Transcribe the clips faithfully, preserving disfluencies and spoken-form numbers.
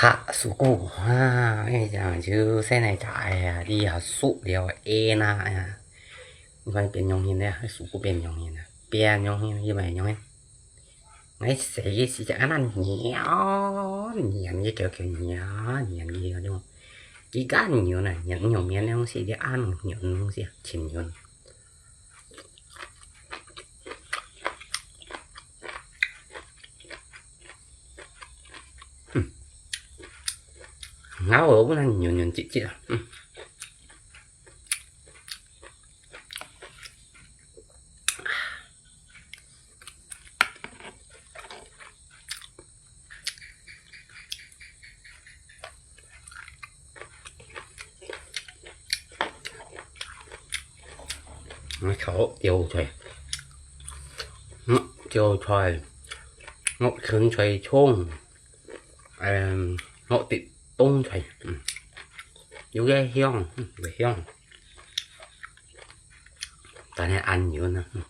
啊，手鼓啊，哎呀，就現在就，哎呀，你啊，熟了，哎那，哎呀，你看變樣形了，手鼓變樣形了，變樣形，又變樣形。哎，細个時節，啊，那黏，黏个，叫，叫黏，黏个那種，佢个牛呢，黏牛面那種，是个按牛东西，青牛。嗯。咬落，本來軟軟擠擠啊，嗯。 嗯，炒韭菜，嗯，韭菜，嗯，芹菜、蔥，嗯，嗯，冬菜，嗯，有个香，嗯，有个香，但係恁軟啊，嗯。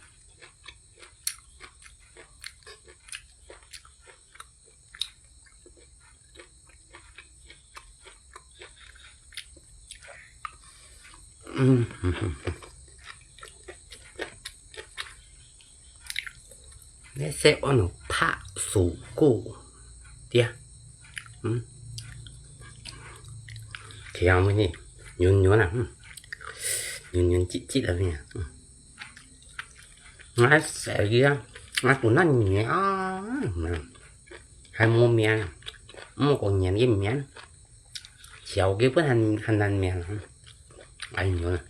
嗯，嗯，嗯，嗯。你食安到白手粿，對啊，嗯，甜个呢，軟軟啊，嗯，軟軟擠擠个呢，嗯。 𠊎細个啊，𠊎本來黏啊，還無面，毋好講黏个面，笑个本還，還難面啊。哎喲，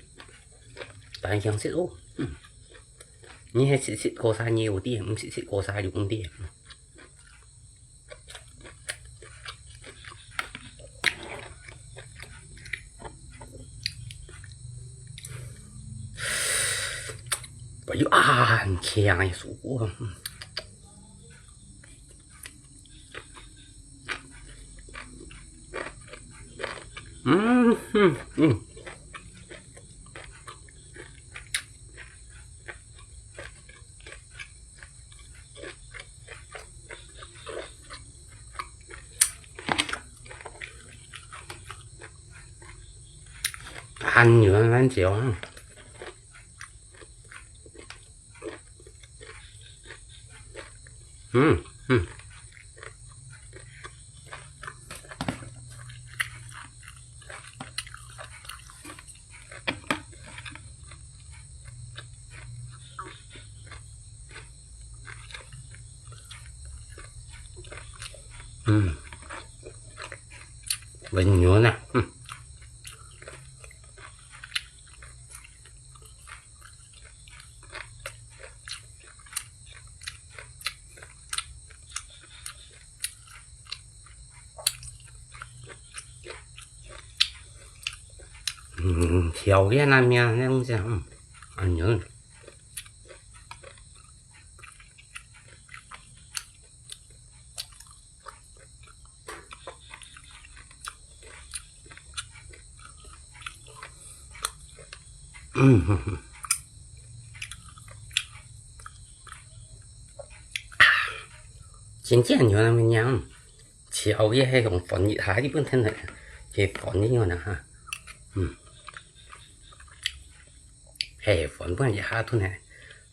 但係想食哦，嗯，你係食，食過晒有啲，毋食，食過晒就毋啲。 哎喲啊，很香啊，手啊。嗯，嗯，嗯。 恁軟恁焦啊。嗯，嗯。 嗯，溫軟啊，嗯。 嗯，條件那面那樣子，嗯，哎喲。 嗯，真正有那麼樣，炒个係用翻一下，你本身係，係翻一下啦哈。嗯，係翻，翻一下吞下，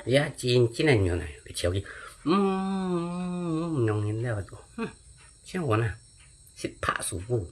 也真，真个軟啊，炒个，嗯，嗯，嗯，軟軟了，嗯，像我呢，係白手粿。